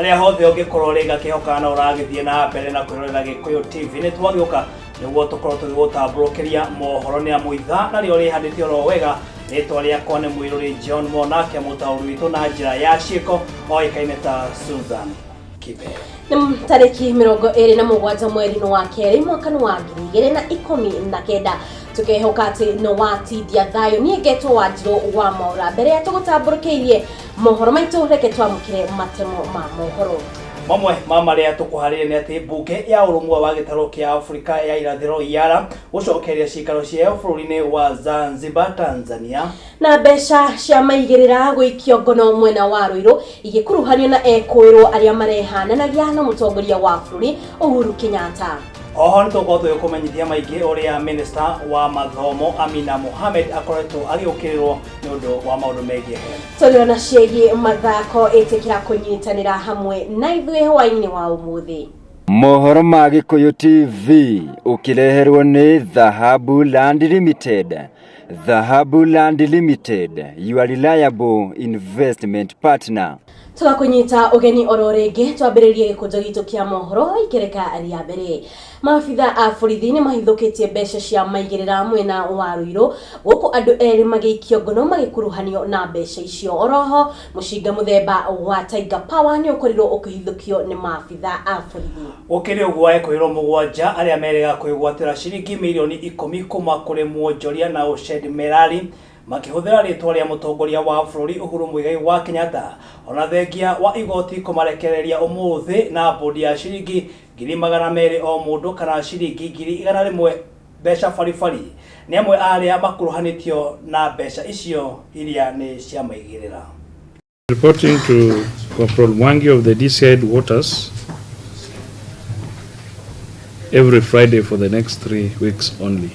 Harĩa hothe ũngĩkorwo rĩ ngakĩhoka na ũragĩthiĩ na mbere na kwĩrorera Gĩkũyũ TV. Nĩ twagĩũka nĩguo tũkorwo tũgĩgũtambũrũkĩria mohoro nĩ amu ithaa narĩo rĩhandĩte oro wega. Rĩtwa rĩakwa nĩ Mũirũrĩ John Monake, mũtaũri witũ na njĩra ya ciĩko oĩkaine ta Susan Kibe. Nĩ tarĩki 27 mweri-inĩ wa kerĩ mwaka nĩ wa 2019, tũkehoka atĩ nĩ watindia thayũ. Niĩ ngetwo Wanjirũ wa Mwaũra. Mbere ya tũgũtambũrũkĩirie mohoro maitũ, reke twamũkĩre matemo ma mohoro. Mamwe ma marĩa tũkũharĩria nĩ atĩ mbunge ya ũrũmwe wa gĩtarũ kĩa Afrika ya irathĩro IARA gũcokeria ciikaro ciayo bũrũri-inĩ wa Zanzibar, Tanzania. Na mbeca cia maigĩrĩra gũikio ngono mwena wa Ruiru igĩkuruhanio na ekũĩrwo arĩa marehananagia na mũtongoria wa bũrũri Uhuru Kenyatta. Oho nĩ tũgũkorwo tũgĩkũmenyithia maingĩ ũrĩa minista wa mathomo Amina Mohamed akoretwo agĩũkĩrĩrwo nĩ ũndũ wa maũndũ megiĩ HELB. Tũrĩ ona ciĩgiĩ mathako, ĩtĩkĩra kũnyitanĩra hamwe na ithuĩ hwaĩ-inĩ wa ũmũthĩ. Mohoro ma Gĩkũyũ TV ũkĩreherwo nĩ Dhahabu Land Limited. Dhahabu Land Limited, your reliable investment partner. Tũgakũnyita ũgeni oro rĩngĩ, twambĩrĩrie gĩkũnjo gitũ kĩa mohoro ikereka rĩa mbere. Maabitha a borithi nĩ mahithũkĩtie mbeca cia maigĩrĩra mwena wa Ruiru, gũkũ andũ erĩ magĩikio ngono magĩkuruhanio na mbeca icio. Oroho mũcinga mũthemba wa Tiger Power nĩ ũkorirwo ũkĩhithũkio nĩ maabitha a borithi. Gũkĩrĩ ũguo, ekũĩrwo 7 arĩa merĩga kwĩgwatĩra ciringi mirioni 10 kuma kũrĩ mwonjoria Naushad Merali makĩhũthĩra rĩtwa rĩa mũtongoria wa bũrũri Uhuru Muigai wa Kenyatta, ona thengia wa igoti kũmarekereria ũmũthĩ na mbũndi ya ciringi 200,000 o mũndũ kana ciringi 100,000 mbeca baribari, nĩ amwe a arĩa makuruhanĩtio na mbeca icio iria nĩ cia maigĩrĩra. Reporting to Corporal Mwangi of the DCI headquarters every Friday for the next 3 weeks only.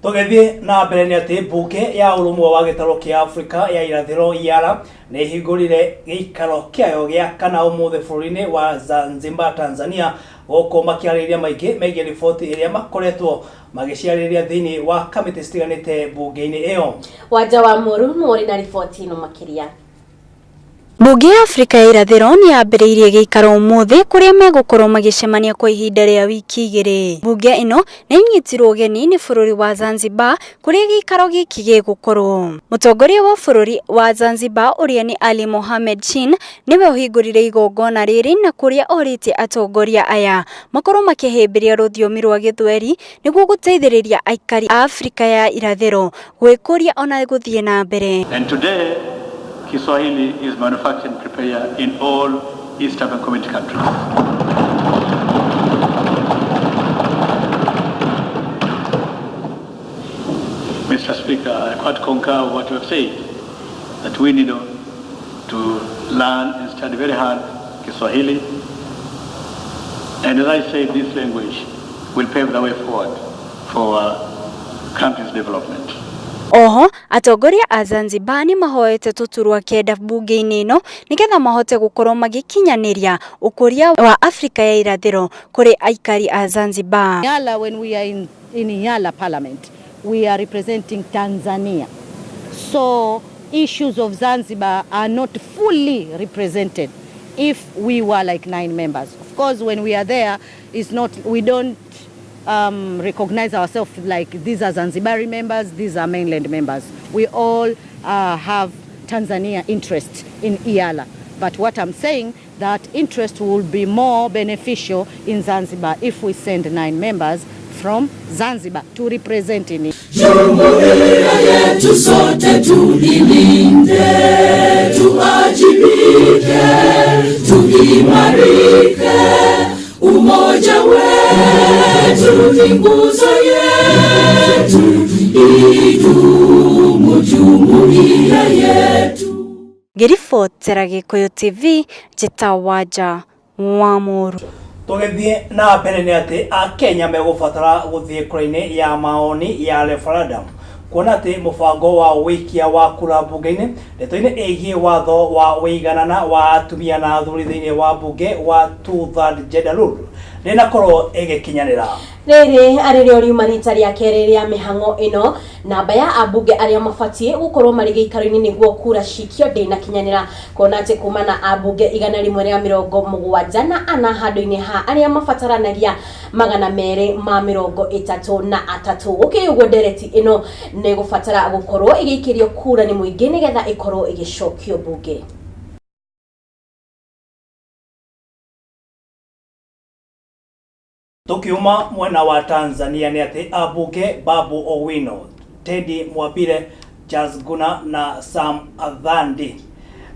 Tũgĩthiĩ na mbere nĩ atĩ mbunge ya ũrũmwe wa gĩtarũ kĩa Afrika ya irathĩro IARA nĩ ĩhingũrire gĩikaro kĩayo gĩa kana ũmũthĩ bũrũri-inĩ wa Zanzibar, Tanzania, gũkũ makĩarĩrĩria maingĩ megiĩ riboti ĩrĩa makoretwo magĩciarĩrĩria thĩinĩ wa kamĩtĩ citiganĩte mbunge-inĩ ĩyo. Wanja wa Mũru nĩ ũrĩ na riboti ĩno makĩria. Mbunge ya Afrika ya irathĩro nĩ yambĩrĩirie gĩikaro ũmũthĩ kũrĩa megũkorwo magĩcemania kwa ihinda rĩa wiki 2. Mbunge ĩno nĩ ĩnyitirwo ũgeni nĩ bũrũri wa Zanzibar kũrĩa gĩikaro gĩkĩ gĩgũkorwo. Mũtongoria wa bũrũri wa Zanzibar ũrĩa nĩ Ali Mohamed Shein nĩwe ũhingũrire igongona rĩrĩ na kũrĩa orĩtie atongoria aya makorwo makĩhĩmbĩria rũthiomi rwa Gĩthweri nĩguo gũteithĩrĩria aikari a Afrika ya irathĩro gwĩkũria ona gũthiĩ na mbere. And today, Kiswahili is manufactured and prepared in all East African Community countries. Mr. Speaker, I quite concur with what you have said, that we need to learn and study very hard Kiswahili. And as I said, this language will pave the way forward for our country's development. Oho atongoria a Zanzibar nĩ mahoete tũturwa kenda mbunge-inĩ ĩno nĩgetha mahote gũkorwo magĩkinyanĩria ũkũria wa Afrika ya irathĩro kũrĩ aikari a Zanzibar. EALA, when we are in EALA Parliament, we are representing Tanzania. So issues of Zanzibar are not fully represented if we were like nine members. Of course, when we are there, it's not, we don't recognize ourselves like these are Zanzibari members, these are mainland members. We all have Tanzania interest in EALA. But what I'm saying, that interest will be more beneficial in Zanzibar if we send nine members from Zanzibar to represent in it. Jumuiya yetu sote tuilinde, tuajibike, tuimarike. Umoja wetu ni nguzo yetu, idumu jumuiya yetu. Ngĩribotera Gĩkũyũ TV, njĩta Wanja wa Mũru. Tũgĩthiĩ na mbere nĩ atĩ Akenya megũbatara gũthiĩ kura-inĩ ya maoni ya referendum kuona atĩ mũbango wa ũikia wa kura mbunge-inĩ ndeto-inĩ ĩgiĩ watho wa ũiganana wa atumia na athuri thĩinĩ wa mbunge wa two third gender rule. Ndĩnakorwo ĩgĩkinyanĩra. Rĩrĩ arĩ rĩo riuma rita rĩa kerĩ rĩa mĩhang'o ĩno, namba ya ambunge arĩa mabatiĩ gũkorwo marĩ gĩikaro-inĩ nĩguo kura cikio ndĩnakinyanĩra, kuona atĩ kuma na ambunge 174 handũ-inĩ ha arĩa mabataranagia 233. Gũkĩrĩ ũguo, ndereti ĩno nĩ ĩgũbatara gũkorwo ĩgĩikĩrio kura nĩ mũingĩ nĩgetha ĩkorwo ĩgĩcokio mbunge. Tukiuma mwena wa Tanzania nĩ atĩ ambunge Babu Owino, Teddy Mwambire, Charles Guna na Sam Adhandi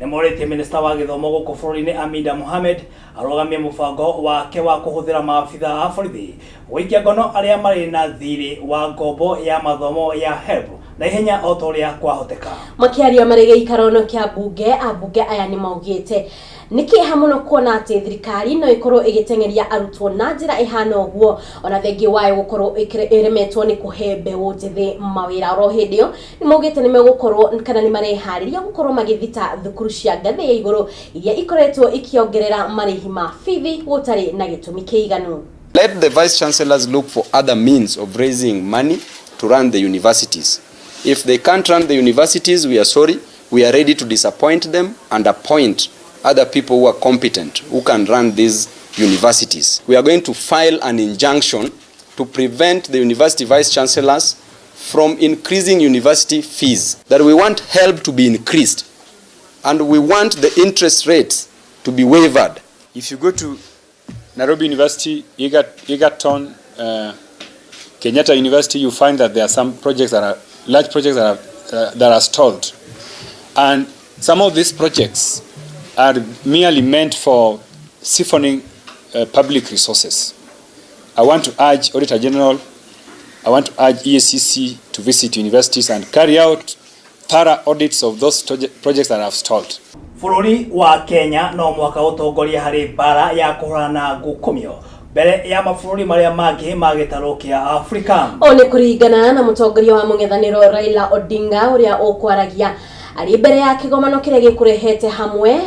nĩ morĩtie minista wa gĩthomo gũkũ bũrũri-inĩ Amida Mohamed arũgamie mũbango wake wa kũhũthĩra maabitha a borithi gũikia ngono arĩa marĩ na thirĩ wa ngombo ya mathomo ya HELB na ihenya o ta ũrĩa kwahoteka. Makĩaria marĩ gĩikaro-inĩ kĩa mbunge, ambunge aya nĩ maugĩte nĩ kĩeha mũno kuona atĩ thirikari no ĩkorwo ĩgĩteng'eria arutwo na njĩra ĩhana ũguo, ona thengia wayo gũkorwo ĩremetwo nĩ kũhe mbeũ njĩthĩ mawĩra. Oro hĩndĩ ĩyo nĩ maugĩte nĩ megũkorwo kana nĩ mareharĩria gũkorwo magĩthita thukuru cia ngathĩ ya igũrũ iria ikoretwo ikĩongerera marĩhi ma bithi gũtarĩ na gĩtũmi kĩiganu. Let the vice chancellors look for other means of raising money to run the universities. If they can't run the universities, we are sorry. We are ready to disappoint them and appoint other people who are competent, who can run these universities. We are going to file an injunction to prevent the university vice chancellors from increasing university fees. That we want HELB to be increased and we want the interest rates to be waived. If you go to Nairobi University, Egerton, Kenyatta University, you find that there are some projects that are large projects that are stalled. And some of these projects are merely meant for siphoning public resources. I want to urge Auditor General, I want to urge EACC to visit universities and carry out thorough audits of those projects that have stalled. Bũrũri wa Kenya no mũhaka ũtongorie harĩ mbara ya kũhũrana na ngukumio mbere ya mabũrũri marĩa mangĩ ma gĩtarũ kĩa Afrika. O nĩ kũringana na mũtongoria wa mũng'ethanĩro Raila Odinga, ũrĩa ũkwaragia arĩ mbere ya kĩgomano kĩrĩa gĩkũrehete hamwe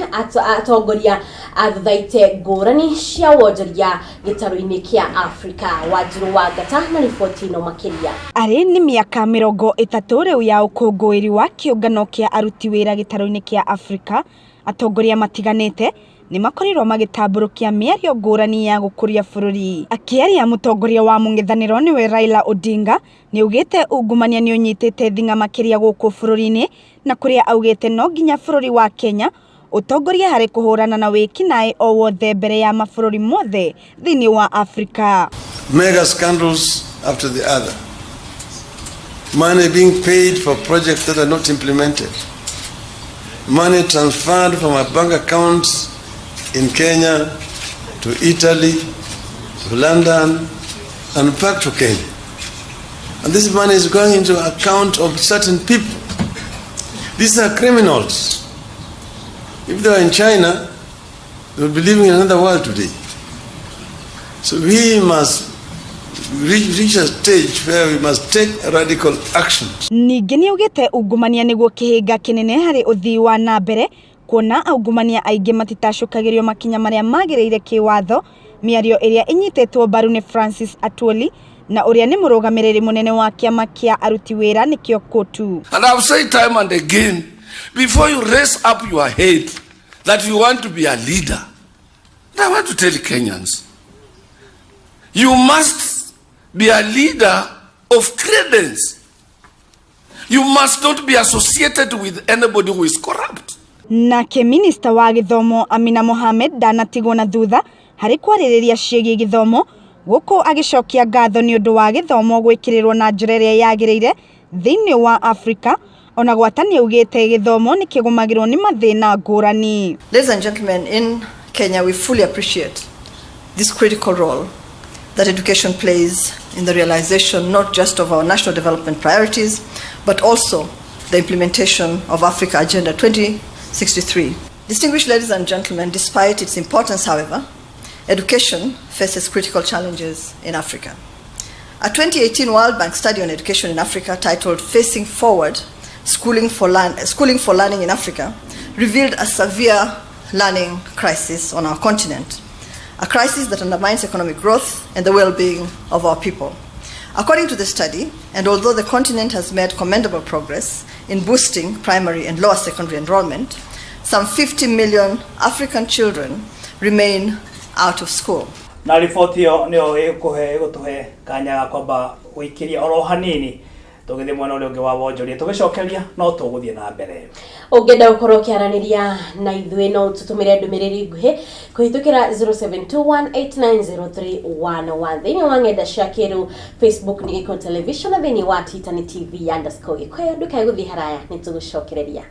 atongoria a thuthaite ngũrani cia wonjoria gĩtarũ-inĩ kĩa Afrika. Wanjiru wa Ngata na riboti ĩno makĩria. Arĩ nĩ mĩaka 30 rĩu ya ũkũngũĩri wa kĩũngano kĩa aruti wĩra gĩtarũ-inĩ kĩa Afrika, atongoria matiganĩte nĩ makorirwo magĩtambũrũkia mĩario ngũrani ya gũkũria bũrũri. Akĩaria, mũtongoria wa mũng'ethanĩro nĩwe Raila Odinga nĩ augĩte ungumania nĩ ũnyitĩte thing'a makĩria gũkũ bũrũri-inĩ, na kũrĩa augĩte no nginya bũrũri wa Kenya ũtongorie harĩ kũhũrana na wĩkinaĩ o wothe mbere ya mabũrũri mothe thĩinĩ wa Afrika. Mega scandals after the other. Money being paid for projects that are not implemented. Money transferred from our bank accounts in Kenya to Italy, to London, and back to Kenya. And this money is going into account of certain people. These are criminals. If they were in China, they would be living in another world today. So we must reach a stage where we must take radical action. Ningĩ nĩ augĩte ungumania nĩguo kĩhĩnga kĩnene harĩ ũthii wa na mbere, kuona aungumania aingĩ matitacũkagĩrio makinya marĩa magĩrĩire kĩwatho, mĩario ĩrĩa ĩnyitĩtwo mbaru nĩ Francis Atwoli, na ũrĩa nĩ mũrũgamĩrĩri mũnene wa kĩama kĩa aruti wĩra nĩkĩo COTU. And I've said time and again, before you raise up your head that you want to be a leader, and I want to tell Kenyans, you must be a leader of credence. You must not be associated with anybody who is corrupt. Nake minista wa gĩthomo Amina Mohamed ndanatigwo na thutha harĩ kwarĩrĩria ciĩgiĩ gĩthomo, gũkũ agĩcokia ngatho nĩ ũndũ wa gĩthomo gwĩkĩrĩrwo na njĩra ĩrĩa yagĩrĩire thĩinĩ wa Afrika, ona gwata nĩ augĩte gĩthomo nĩ kĩgũmagĩrwo nĩ mathĩna ngũrani. Ladies and gentlemen, in Kenya we fully appreciate this critical role that education plays in the realization not just of our national development priorities, but also the implementation of Africa Agenda 2063. Distinguished ladies and gentlemen, despite its importance, however, education faces critical challenges in Africa. A 2018 World Bank study on education in Africa titled Facing Forward, Schooling for Learning in Africa revealed a severe learning crisis on our continent. a crisis that undermines economic growth and the well being of our people. According to the study, and although the continent has made commendable progress in boosting primary and lower secondary enrollment, some 50 million African children remain out of school. Na riboti ĩyo nĩyo ĩgũkũhe ĩgũtũhe kanya ga kwamba gũikĩria oro hanini tũgĩthiĩ mwena ũrĩa ũngĩ wa wonjoria tũgĩcokeria no tũgũthiĩ na mbere. Ũngĩenda gũkorwo ũkĩaranĩria na ithuĩ no tũtũmĩre ndũmĩrĩri nguhĩ kũhĩtũkĩra 0721890311 thĩinĩ wa ng'enda cia kĩrĩu Facebook nĩ Gĩkũyũ Television na thĩinĩ wa Twitter nĩ TV underscore Gĩkũyũ. Ndũkae gũthiĩ haraya nĩ tũgũcokereria.